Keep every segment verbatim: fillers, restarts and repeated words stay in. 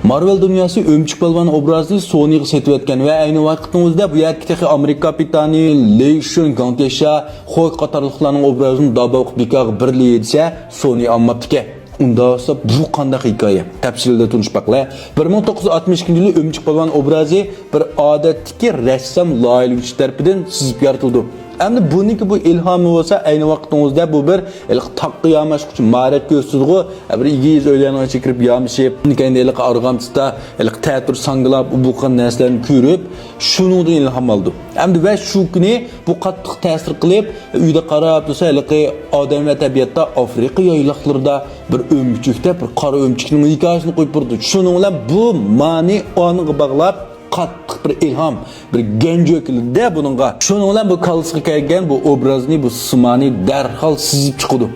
مارۋېل دۇنياسى ئۆمۈچۈك پالۋان ئوبرازىنى سونىغا سېتىۋەتكەن ۋە ئەينى ۋاقىتنىڭ ئۆزىدە بۇ يەردىكى تېخى ئامېرىكا كاپىتانى، لېي شۈن، گاڭتيەشيا، خوك قاتارلىقلارنىڭ ئوبرازىنى داباۋقا بىكارغا بىرلىيە دېسە، سونى ئالماپتىكەن. ئۇنداق بولسا بۇ قانداق ھېكايە؟ تەپسىلىي تونۇشۇپ باقلى. بىر مىڭ توققۇز يۈز ئاتمىش ئىككىنچى يىلى ئۆمۈچۈك پالۋان ئوبرازى بىر ئادەتتىكى رەسسام لايىھىلىگۈچى تەرىپىدىن سىزىپ يارىتىلىدۇ. ئەمدى بۇنىڭكى بۇ ئىلھامى بولسا ئەينى ۋاقىتنىڭ ئۆزىدە بۇ بىر ھېلىقى تاغقا ياماشقۇچە ماھارەت كۆرسىتىدىغۇ، بىر ئېگىز ئۆيلەرنىڭ ئىچىگە كىرىپ يامىشىپ، كەينىدە ھېلىقى ئارغامچىدا ھېلىقى تەتۈر ساڭگىلاپ، ئۇ بۇ قىلغان نەرسىلەرنى كۆرۈپ، شۇنىڭدىن ئىلھام ئالىدۇ. ئەمدى ۋە شۇ كۈنى بۇ قاتتىق تەسىر قىلىپ، ئۆيدە قاراپ تۇرسا، ھېلىقى ئادەم ۋە تەبىئەتتە ئافرىقا يايلاقلىرىدا بىر ئۆمۈچۈكتە بىر قارا ئۆمۈچۈكنىڭ ھېكايىسىنى قويۇپ بېرىدۇ. شۇنىڭ بىلەن بۇ مانى ئانىغا باغلاپ، قاتتىق بىر ئىلھام، بىر گەنجى كېلىدۇ بۇنىڭغا. شۇنىڭ بىلەن بۇ كاللىسىغا كەلگەن بۇ ئوبرازنى، بۇ سىمانى دەرھال سىزىپ چىقىدۇ.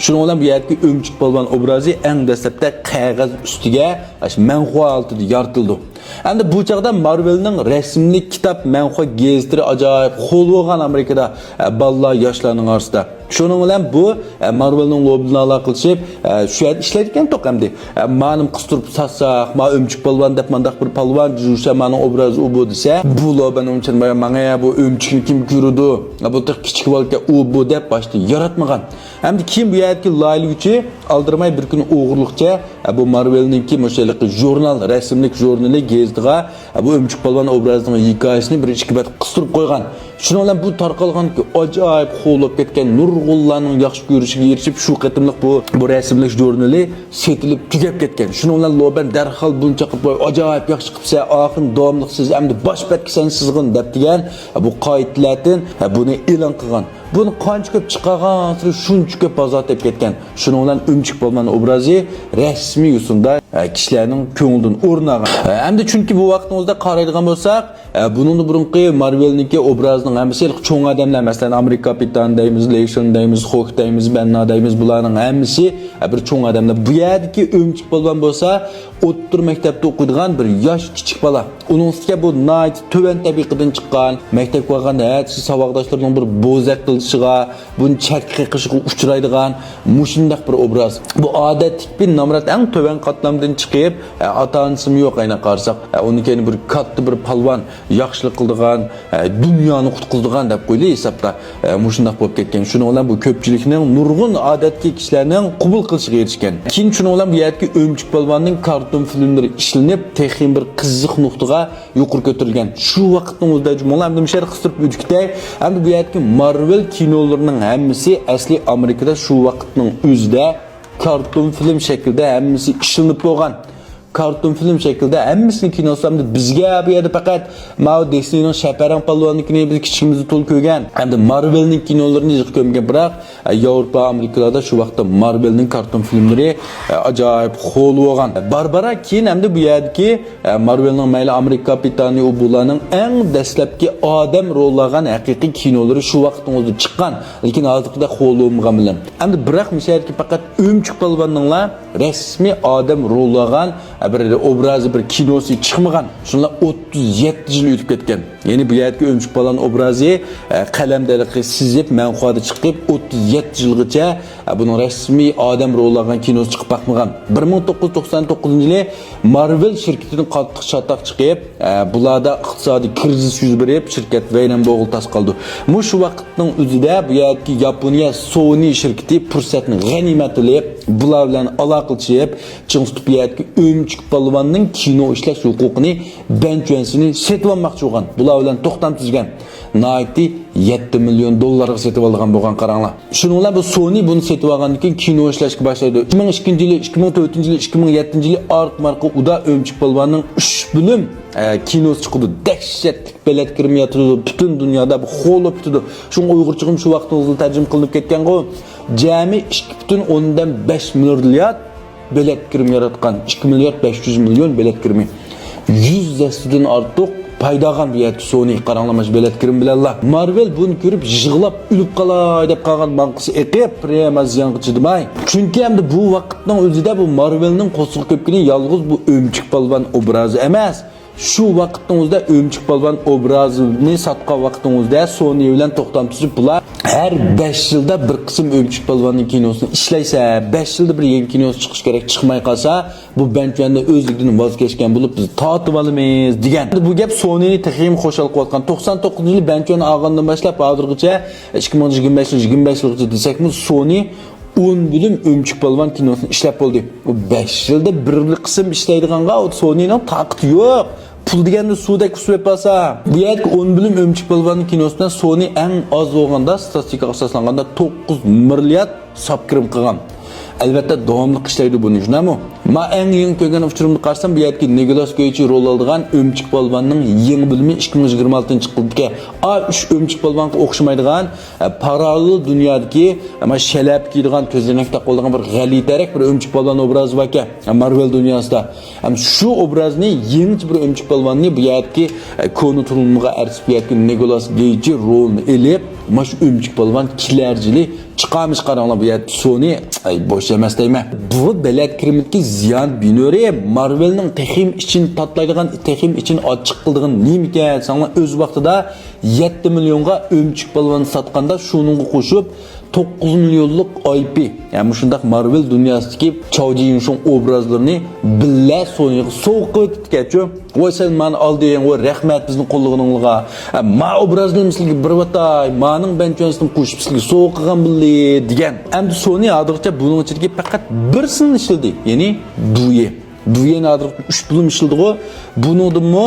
شۇنىڭ بىلەن بۇ يەردىكى ئۆمۈچۈك پالۋان ئوبرازى ئەڭ دەسلەپتە قەغەز ئۈستىگە ئاشۇ مەنخۇا ھالىتىدە يارىتىلىدۇ. ئەمدى بۇ چاغدا مارۋېلنىڭ رەسىملىك كىتاب، مەنخۇا، گېزىتلىرى ئاجايىپ قول بولغان ئامېرىكىدا، ئە، بالىلار، ياشلارنىڭ ئارىسىدا. شۇنىڭ بىلەن بۇ، ئە، مارۋېلنىڭ لوبىدىن ئالاقىلىشىپ، ئە، شۇ يەردە ئىشلەيدىكەنتۇق ئەمدى. ئە، مانىمۇ قىستۇرۇپ ساتساق، ما ئۆمۈچۈك پالۋان دەپ مانداق بىر پالۋان، جۇشا مانىڭ ئوبرازى ئۇ بۇ دېسە، بۇ لوبەن ئۇمچىن ماڭا بۇ ئۆمۈچۈكنى كىم كۆرىدۇ؟ ئە، بۇ تېخى كىچىك بالىكەن ئۇ بۇ دەپ باشتا ياراتمىغان. ئەمدى كېيىن بۇ يەردىكى لايىھىلىگۈچى ئالدىرىماي بىر كۈنى ئوغرىلىقچە، ئە، بۇ مارۋېلنىڭكى مۇشۇ ھېلىقى ژۇرنال، رەسىملىك ژۇرنىلى، گېزىتىغا، ئە، بۇ ئۆمۈچۈك پالۋان ئوبرازىنىڭ ھېكايىسىنى بىر ئىككى بەت قىستۇرۇپ قويغان. شۇنىڭ بىلەن بۇ تارقالغان، ئاجايىپ خورلاپ كەتكەن، نۇرغۇنلارنىڭ ياخشى كۆرۈشىگە ئېرىشىپ، شۇ قېتىملىق بۇ، بۇ رەسىملىك ژۇرنىلى سېتىلىپ تۈگەپ كەتكەن. شۇنىڭ بىلەن لوبەن دەرھال بۇنى چاقىرىپ، ۋاي، ئاجايىپ ياخشى قىپسەن، ئاخىرىنى داۋاملىق سىز ئەمدى باش بەتكە سەن سىزغىن دەپ دېگەن، ئە، بۇ قايتىلەتىن، ئە، بۇنى ئېلان قىلغان. بۇنى قانچە كۆپ چىقارغانسېرى شۇنچە كۆپ بازار تېپىپ كەتكەن. شۇنىڭ بىلەن ئۆمۈچۈك پالۋان ئوبرازى رەسمىي يوسۇندا، ئە، كىشىلەرنىڭ كۆڭلىدىن ئورۇن ئالغان. ئە، ئەمدى چۈنكى بۇ ۋاقىتنىڭ ئۆزىدە قارايدىغان بولساق، ئە، بۇنىڭدىن بۇرۇنقى مارۋېلنىڭكى ئوبرازىنىڭ ھەممىسى ھېلىقى چوڭ ئادەملەر، مەسىلەن، ئامېرىكا كاپىتانى دەيمىز، لېي شۈن دەيمىز، خوك دەيمىز، بەننا دەيمىز، بۇلارنىڭ ھەممىسى، ئە، بىر چوڭ ئادەملەر. بۇ يەردىكى ئۆمۈچۈك پالۋان بولسا ئوتتۇرا مەكتەپتە ئوقۇيدىغان بىر ياش كىچىك بالا. ئۇنىڭ ئۈستىگە بۇ ناھايىتى تۆۋەن تەبىقىدىن چىققان، مەكتەپكە بارغاندا ھەتتا ساۋاقداشلىرىنىڭ بىر بوزەك قىلىشىغا، بۇنى چەتكە قېقىشىغا ئۇچرايدىغان مۇشۇنداق بىر ئوبراز. بۇ ئادەتتىكى بىر نامرات، ئەڭ تۆۋەن قاتلامدىن چىقىپ، ئە، ئاتا-ئانىسىمۇ يوق، ئەينەن قارىساق. ئە، ئۇنىڭ كەينى بىر كاتتا بىر پالۋان، ياخشىلىق قىلىدىغان، ئە، دۇنيانى قۇتقۇزىدىغان دەپ قويلى ھېسابتا. ئە، مۇشۇنداق بولۇپ كەتكەن. شۇنىڭ بىلەن بۇ كۆپچىلىكنىڭ، نۇرغۇن ئادەتتىكى كىشىلەرنىڭ قوبۇل قىلىشىغا ئېرىشكەن. كېيىن شۇنىڭ بىلەن بۇ يەردىكى ئۆمۈچۈك پالۋاننىڭ كارتون فىلىملىرى ئىشلىنىپ، تېخىمۇ بىر قىزىق نۇقتىغا يۇقىرى كۆتۈرۈلگەن. شۇ ۋاقىتنىڭ ئۆزىدە جۇمۇ ئەمدى مۇشۇ يەردە قىستۇرۇپ ئۆتۈپ كېتەي. ئەمدى بۇ يەردىكى مارۋېل كىنولىرىنىڭ ھەممىسى ئەسلى ئامېرىكىدا شۇ ۋاقىتنىڭ ئۆزىدە كارتون فىلىم شەكلىدە ھەممىسى ئىشلىنىپ بولغان. كارتون فىلىم شەكلىدە ھەممىسىنىڭ كىنوسى. ئەمدى بىزگە بۇ يەردە پەقەت ماۋۇ دىسنىنىڭ شەپەرەڭ پالۋاننىڭكىنى بىز كىچىكىمىزدە تولا كۆرگەن. ئەمدى مارۋېلنىڭ كىنولىرىنى ھېچ كۆرمىگەن، بىراق، ئە، ياۋروپا، ئامېرىكىلاردا شۇ ۋاقىتتا مارۋېلنىڭ كارتون فىلىملىرى، ئە، ئاجايىپ خول بولغان. بارا-بارا كېيىن ئەمدى بۇ يەردىكى، ئە، مارۋېلنىڭ مەيلى ئامېرىكا كاپىتانى، ئۇ بۇلارنىڭ ئەڭ دەسلەپكى ئادەم رول ئالغان ھەقىقىي كىنولىرى شۇ ۋاقىتنىڭ ئۆزىدە چىققان. لېكىن ھازىرقىدەك خول بولمىغان بىلەن. ئەمدى بىراق مۇشۇ يەردىكى پەقەت ئۆمۈچۈك پالۋاننىڭلا رەسمىي ئادەم رول ئالغان، ئە، بىر ئوبرازى، بىر كىنوسى چىقمىغان. شۇنداق ئوتتۇز يەتتە يىل ئۆتۈپ كەتكەن. يەنى بۇ يەردىكى ئۆمۈچۈك پالۋان ئوبرازى، ئە، قەلەمدە ھېلىقى سىزىپ، مەنخۇادا چىقىپ، ئوتتۇز يەتتە يىلغىچە، ئە، بۇنىڭ رەسمىي ئادەم رول ئالغان كىنوسى چىقىپ باقمىغان. بىر مىڭ توققۇز يۈز توقسان توققۇزىنچى يىلى مارۋېل شىركىتىدىن قاتتىق چاتاق چىقىپ، ئە، بۇلاردا ئىقتىسادىي كىرىزىس يۈز بېرىپ، شىركەت ۋەيران بولغىلى تاس قالىدۇ. مۇشۇ ۋاقىتنىڭ ئۆزىدە بۇ يەردىكى ياپونىيە سونى شىركىتى پۇرسەتنى غەنىيمەت بىلىپ، بۇلار بىلەن ئالاقىلىشىپ، چىڭ تۇتۇپ بۇ يەردىكى ئۆمۈچۈك پالۋاننىڭ كىنو ئىشلەش ھوقۇقىنى بەن چۈەنسىنى سېتىۋالماقچى بولغان. بۇلار بىلەن توختام تۈزگەن. ناھايىتى يەتتە مىليون دوللارغا سېتىۋالغان بولغان، قاراڭلار. شۇنىڭ بىلەن بۇ سونى بۇنى سېتىۋالغاندىن كېيىن كىنو ئىشلەشكە باشلايدۇ. ئىككى مىڭ ئىككىنچى يىلى، ئىككى مىڭ تۆتىنچى يىلى، ئىككى مىڭ يەتتىنچى يىلى ئارقا-مارقا ئۇدا ئۆمۈچۈك پالۋاننىڭ ئۈچ بۆلۈم، ئە، كىنوسى چىقىدۇ. دەھشەتلىك بېلەت كىرىمى يارىتىدۇ. پۈتۈن دۇنيادا بۇ خولۇپ كېتىدۇ. شۇڭا ئۇيغۇرچىغىمۇ شۇ ۋاقىتنىڭ ئۆزىدە تەرجىمە قىلىنىپ كەتكەنغۇ. جەمئىي ئىككى پۈتۈن ئوندىن بەش مىليارد بېلەت كىرىمى ياراتقان، ئىككى مىليارد بەش يۈز مىليون بېلەت كىرىمى. يۈز دەستىدىن ئارتۇق پايدا ئالغان بۇ يەردىكى سونى، قاراڭلار مانا شۇ بېلەت كىرىمى بىلەنلا. مارۋېل بۇنى كۆرۈپ يىغلاپ ئۆلۈپ قالاي دەپ قالغان، ماڭقىسى ئېقىپ، پرېما زىيانغا چىدىماي. چۈنكى ئەمدى بۇ ۋاقىتنىڭ ئۆزىدە بۇ مارۋېلنىڭ قورسىقى كۆپكىنى يالغۇز بۇ ئۆمۈچۈك پالۋان ئوبرازى ئەمەس، شۇ ۋاقىتنىڭ ئۆزىدە ئۆمۈچۈك پالۋان ئوبرازىنى ساتقان ۋاقىتنىڭ ئۆزىدە سونى بىلەن توختام تۈزۈپ، بۇلار ھەر بەش يىلدا بىر قىسىم ئۆمۈچۈك پالۋاننىڭ كىنوسىنى ئىشلەيسە، بەش يىلدا بىر يەڭگى كىنوسى چىقىش كېرەك، چىقماي قالسا، بۇ بەنچۈەننى ئۆزلۈكىدىن ۋاز كەچكەن بولۇپ، بىز تارتىۋالىمىز دېگەن. بۇ گەپ سونىنى تېخىمۇ خۇشال قىلىۋاتقان. توقسان توققۇزىنچى يىلى بەنچۈەن ئالغاندىن باشلاپ، ھازىرغىچە، ئىككى مىڭ يىگىرمە بەشىنچى، يىگىرمە بەش يىلغىچە دېسەكمۇ، سونى ئون بۆلۈم ئۆمۈچۈك پالۋان كىنوسىنى ئىشلەپ بولدى. بۇ بەش يىلدا بىر قىسىم ئىشلەيدىغانغا سونىنىڭ تاقىتى يوق. پۇل دېگەننى سۇدەك ئۇسۇپ يەپ بارسا. بۇ يەردىكى ئون بۆلۈم ئۆمۈچۈك پالۋاننىڭ كىنوسى بىلەن سونى ئەڭ ئاز بولغاندا، ستاتىستىكىغا ئاساسلانغاندا، توققۇز مىليارد ساپ كىرىم قىلغان. ئەلۋەتتە، داۋاملىق ئىشلەيدۇ بۇنى، شۇنداقمۇ؟ ما ئەڭ يېڭى كۆرگەن ئۇچۇرۇمدا قارىسام، بۇ يەردىكى نىكولاس كېيج رول ئالىدىغان ئۆمۈچۈك پالۋاننىڭ يېڭى بۆلۈمى ئىككى مىڭ يىگىرمە ئالتىنچى يىلدىكى. ئا ئۈچ ئۆمۈچۈك پالۋانغا ئوخشىمايدىغان، ئە، پاراللېل دۇنيادىكى، ئە، ما شەلەپە كىيىدىغان، كۆزنەك تاقىۋالىدىغان بىر غەلىتەرەك بىر ئۆمۈچۈك پالۋان ئوبرازى باركەن، ئە، مارۋېل دۇنياسىدا. ھەم شۇ ئوبرازنى يېڭىچە بىر ئۆمۈچۈك پالۋاننى بۇ يەردىكى، ئە، كونا تۇرۇلمىغا ئەرزىپ بۇ يەردىكى نىكولاس كېيج رولىنى ئېلىپ، مانا شۇ ئۆمۈچۈك پالۋان كېلەر يىلى چىقارمىش قاراڭلار بۇ يەردىكى سونى، ئەي، بوش ئەمەس دەيمەن. بۇ بېلەت كىرىمىدىكى زىيان بىنورى مارۋېلنىڭ تېخىم ئىچىنى تاتلايدىغان، تېخىم ئىچىنى ئاچچىق قىلىدىغان نېمىكەن دېسەڭلار، ئۆز ۋاقتىدا يەتتە مىليونغا ئۆمۈچۈك پالۋان ساتقاندا، شۇنىڭغا قوشۇپ، توققۇز مىليونلۇق ئاي پى، يەنى مۇشۇنداق مارۋېل دۇنياسىدىكى چاۋ جيىڭشۇڭ ئوبرازلىرىنى بىللە سونىغا سوۋغا قىلىۋېتىپتىكەنچۇ. ۋاي، سەن مانى ئالدىڭ، ۋاي، رەھمەت بىزنى قوللىغىنىڭلىغا. ھە، ما ئوبرازلىرىمنى سىلىگە بېرىۋاتاي، مانىڭ بەنچۈەنسىنى قوشۇپ سىلىگە سوۋغا قىلغان بىللى دېگەن. ئەمدى سونى ھازىرغىچە بۇنىڭ ئىچىدىكى پەقەت بىرسىنى ئىشلىدى، يەنى دۇيى. دۇيىنى ھازىر ئۈچ بۆلۈم ئىشلىدىغۇ، بۇنىڭدىنمۇ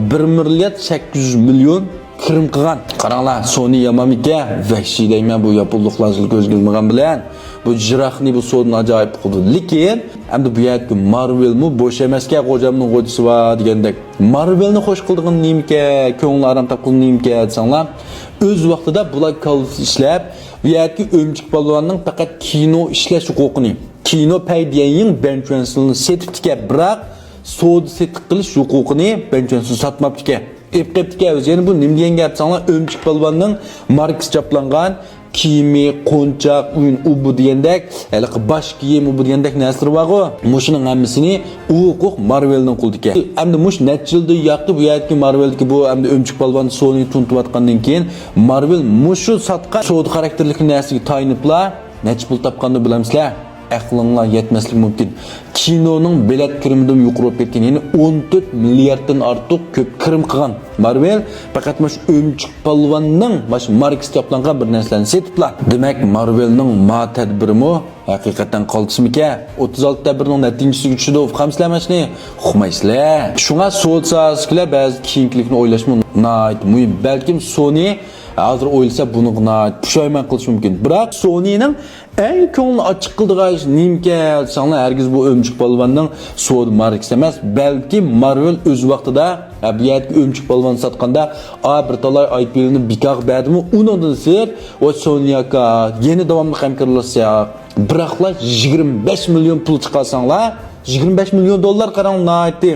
بىر مىليارد سەككىز يۈز مىليون كىرىم قىلغان. قاراڭلار، سونى يامانمىكەن؟ ۋەھشىي دەيمەن، بۇ ياپونلۇقلار سىلى كۆزگە ئىلمىغان بىلەن بۇ جىراخنى، بۇ سودىنى ئاجايىپ قىلدى. لېكىن ئەمدى بۇ يەردىكى مارۋېلمۇ بوش ئەمەسكەن، غوجامنىڭ غوجىسى بار دېگەندەك. مارۋېلنى خوش قىلىدىغىنى نېمىكەن، كۆڭلى ئارام تاپقىنى نېمىكەن دېسەڭلار، ئۆز ۋاقتىدا بۇلار كاللىسى ئىشلەپ، بۇ يەردىكى ئۆمۈچۈك پالۋاننىڭ پەقەت كىنو ئىشلەش ھوقۇقىنى، كىنو پەي دىيەنيىڭ بەنچۈەنسىننى سېتىپتىكەن، بىراق سودا سېتىق قىلىش ھوقۇقىنى بەنچۈەنسىن ساتماپتىكەن. ئېلىپ قېپتىكەن ئۆزى. يەنە بۇ نېمە دېگەن گەپ دېسەڭلار، ئۆمۈچۈك پالۋاننىڭ ماركىسى چاپلانغان كىيىمى، قونچاق، ئۇيۇن، ئۇ بۇ دېگەندەك، ھېلىقى باش كىيىم، ئۇ بۇ دېگەندەك نەرسىلىرى بارغۇ. مۇشۇنىڭ ھەممىسىنى ئۇ ھوقۇق مارۋېلنىڭ قولىدىكەن. ئەمدى مۇشۇ نەچچە يىلدىن ياقى بۇ يەردىكى مارۋېلدىكى بۇ ئەمدى ئۆمۈچۈك پالۋان سونى تونۇتۇۋاتقاندىن كېيىن، مارۋېل مۇشۇ ساتقان سودا خاراكتېرلىك نەرسىگە تايىنىپلا نەچچە پۇل تاپقاننى بىلەمسىلەر؟ ئەقلىڭلار يەتمەسلىكى مۇمكىن. كىنونىڭ بېلەت كىرىمىدىن يۇقىرى بولۇپ كەتكەن، يەنى ئون تۆت مىلياردتىن ئارتۇق كۆپ كىرىم قىلغان مارۋېل پەقەت مۇشۇ ئۆمۈچۈك پالۋاننىڭ مۇشۇ ماركىسى چاپلانغان بىر نەرسىلەرنى سېتىپلا. دېمەك، مارۋېلنىڭ ما تەدبىرىمۇ ھەقىقەتەن قالتىسمىكەن؟ ئوتتۇز ئالتە تەدبىرنىڭ نەتىجىسىگە چۈشىدۇ، ئۇقامسىلەر مانا شۇنى؟ ئۇقمايسىلەر. شۇڭا سودا ساھەسىدىكىلەر بەزى كېيىنكىلىكنى ئويلاشمۇ ناھايىتى مۇھىم. بەلكىم سونى ھازىر ئويلىسا بۇنىڭغا ناھايىتى پۇشايمان قىلىشى مۇمكىن. بىراق سونىنىڭ ئەڭ كۆڭلىنى ئاچچىق قىلىدىغان ئىش نېمىكەن دېسەڭلار، ھەرگىز بۇ ئۆمۈچۈك پالۋاننىڭ سودا ماركىسى ئەمەس، بەلكى مارۋېل ئۆز ۋاقتىدا، ھە، بۇ يەردىكى ئۆمۈچۈك پالۋان ساتقاندا، ئا، بىر تالاي ئاي پىلىنى بىكارغا بەردىمۇ، ئۇنىڭدىن سىرت، ۋاي سونى ئاكا، يەنە داۋاملىق ھەمكارلاشساق، بىراقلا يىگىرمە بەش مىليون پۇل چىقارساڭلار، يىگىرمە بەش مىليون دوللار، قاراڭ، ناھايىتى.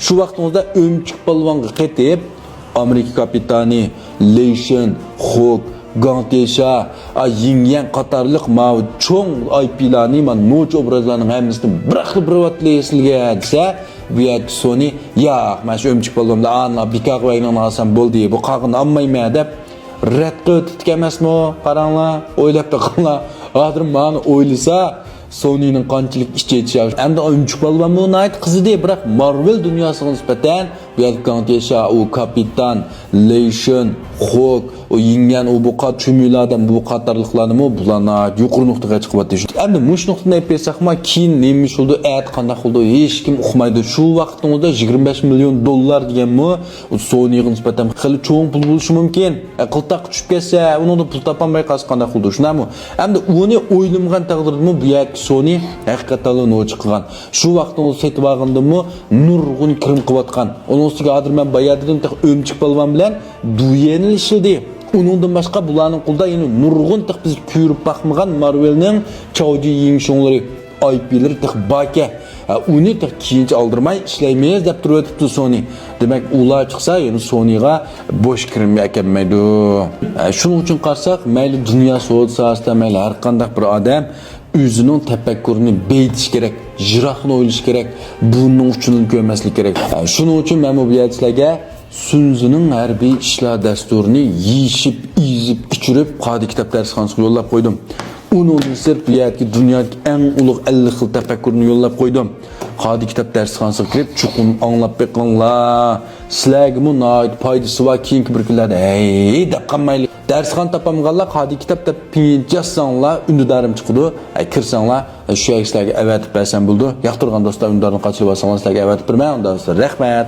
شۇ ۋاقتىڭىزدا ئۆمۈچۈك پالۋانغا قېتىپ، ئامېرىكا كاپىتانى، لېي شېن، خوك، گاڭ تيېشا، ئا، يىڭ يەن قاتارلىق ماۋۇ چوڭ ئاي پىلارنى، مانا نوچى ئوبرازلارنىڭ ھەممىسىنى بىراقلا بېرىۋاتىلى سىلىگە دېسە، بۇ يەردىكى سونى، ياق، مەن شۇ ئۆمۈچۈك پالۋان بىلەن ئانىلا بىكارغا بەرگىنىڭنى ئالسام بولدى، بۇ قالغىنىنى ئالمايمەن دەپ رەت قىلىۋېتىپتىكەن ئەمەسمۇ؟ قاراڭلار، ئويلاپ بېقىڭلار. ھازىر مانا ئويلىسا، سونىنىڭ قانچىلىك ئىچ ئېچىشى. ئەمدى ئۆمۈچۈك پالۋانمۇ ناھايىتى قىزىدى، بىراق مارۋېل دۇنياسىغا نىسبەتەن بۇ يەردىكى گاڭ تيېشا، ئۇ كاپىتان، لېي شېن، خوك، ئۇ يىڭ يەن، ئۇ بۇ قا-، چۈمۈلە ئادەم، بۇ قاتارلىقلارنىمۇ بۇلار ناھايىتى يۇقىرى نۇقتىغا چىقىۋاتىدۇ. ئەمدى مۇشۇ نۇقتىنى ئېلىپ بەرسەكمۇ، كېيىن نېمە ئىش بولىدۇ، ئەتە قانداق بولىدۇ، ھېچكىم ئۇقمايدۇ. شۇ ۋاقىتنىڭ ئۆزىدە يىگىرمە بەش مىليون دوللار دېگەنمۇ سونىغا نىسبەتەن خېلى چوڭ پۇل بولۇشى مۇمكىن. ئە، قىلتاققا چۈشۈپ كەتسە، ئۇنىڭدىن پۇل تاپالماي قالسا قانداق بولىدۇ، شۇنداقمۇ؟ ئەمدى ئۇنى ئويلىمىغان تەقدىردىمۇ بۇ يەردىكى سونى ھەقىقەتەنلا نوچى قىلغان. شۇ ۋاقىتنى ئۇ سېتىۋالغىنىدىمۇ نۇرغۇن كىرىم قىلىۋاتقان. ئۇنىڭ ئۈستىگە ھازىر مەن بايا دېدىم، تېخى ئۆمۈچۈك پالۋان بىلەن دۇيەنلا ئىشلىدى. ئۇنىڭدىن باشقا بۇلارنىڭ قولىدا يەنە نۇرغۇن تېخى بىز كۆرۈپ باقمىغان مارۋېلنىڭ چاۋجى يىڭشۇڭلىرى، ئاي پىلىرى تېخى باركەن. ھە، ئۇنى تېخى كېيىنچە ئالدىرىماي ئىشلەيمىز دەپ تۇرۇۋېتىپتۇ سونى. دېمەك، ئۇلار چىقسا، يەنە سونىغا بوش كىرىم ئەكەلمەيدۇ. ھە، شۇنىڭ ئۈچۈن قارىساق، مەيلى دۇنيا سودا ساھەسىدە، مەيلى ھەر قانداق بىر ئادەم ئۆزىنىڭ تەپەككۇرىنى بېيىتىش كېرەك، يىراقنى ئويلىشى كېرەك، بۇرنىنىڭ ئۇچىنى كۆرمەسلىك كېرەك. ھە، شۇنىڭ ئۈچۈن مەنمۇ بۇ يەردە سىلەرگە سۈنزىنىڭ ھەربىي ئىشلار دەستۇرىنى يېشىپ، ئېزىپ، ئىچۈرۈپ، قادى كىتاب دەرسخانىسىغا يوللاپ قويدۇم. ئۇنىڭدىن سىرت، بۇ يەردىكى دۇنيادىكى ئەڭ ئۇلۇغ ئەللىك خىل تەپەككۇرنى يوللاپ قويدۇم. قادى كىتاب دەرسخانىسىغا كىرىپ، چوقۇم ئاڭلاپ بېقىڭلار. سىلەرگىمۇ ناھايىتى پايدىسى بار، كېيىنكى بىر كۈنلەردە ھەي دەپ قالمايلى. دەرسخانا تاپالمىغانلار قادى كىتاب دەپ پىڭيىنچە يازساڭلار، ئۈندىدارىم چىقىدۇ. ھەي، كىرسەڭلار، شۇ يەرگە سىلەرگە ئەۋەتىپ بەرسەم بولىدۇ. ياقتۇرغان دوستلار ئۈندىدارنى قاچىلىۋالساڭلار، سىلەرگە ئەۋەتىپ بېرىمەن. ئۇنداق بولسا رەھمەت.